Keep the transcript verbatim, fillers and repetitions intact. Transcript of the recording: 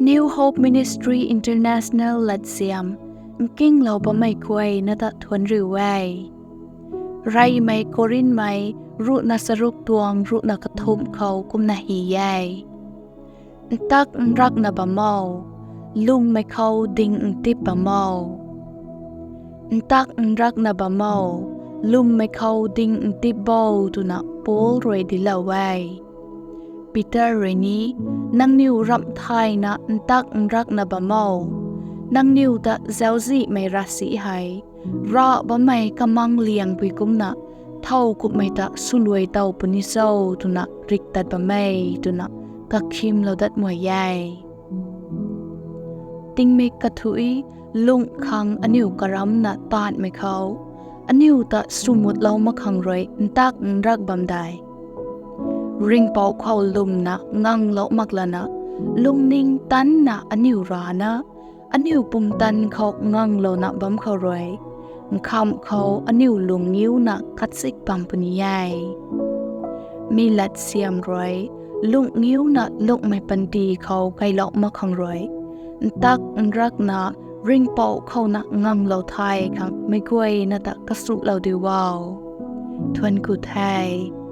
New Hope Ministry International latsiam nkinglou bammei guayna ta thuanc riu e. Reymei Korinthmei ruhna charuk tuang ruhna kathumh khou kumna hy e: Ntak nrakna bam o, lwmmei khou ding ntip bam o. Ntak nrakna bam o, lwmmei khou ding ntip bo, twna Paul rui dilou e. Peter rui ni, nangniw ramh thayna ntak nrakna bam o. Nangniw ta zauczihmei ravsic hei, rav bammei kamang liangpui kumna, thow kumhmei ta swluai tow puni cho, twna riktat bam e, twna kakhimlou dat muai e. Tingmik kathuic lung khang aniu karamna taanvmei khou, aniu ta swmutlou mak khang rui ntak nrak bam de. Ringhpouc khou lwmna nganglou mak lana, lungning tanna aniu rana, aniu pumtan khou nganglouna bam khou rui, nkhamh khou aniu lung ngiuna khatzik bam puni e. Mi latsiam rui, lung ngiuna lungmei panty khou kailou mak khang rui, ntak nrakna Ringhpouc khouna nganglou thay khang meic guayna ta kasulou diu o. Thuanc ku the.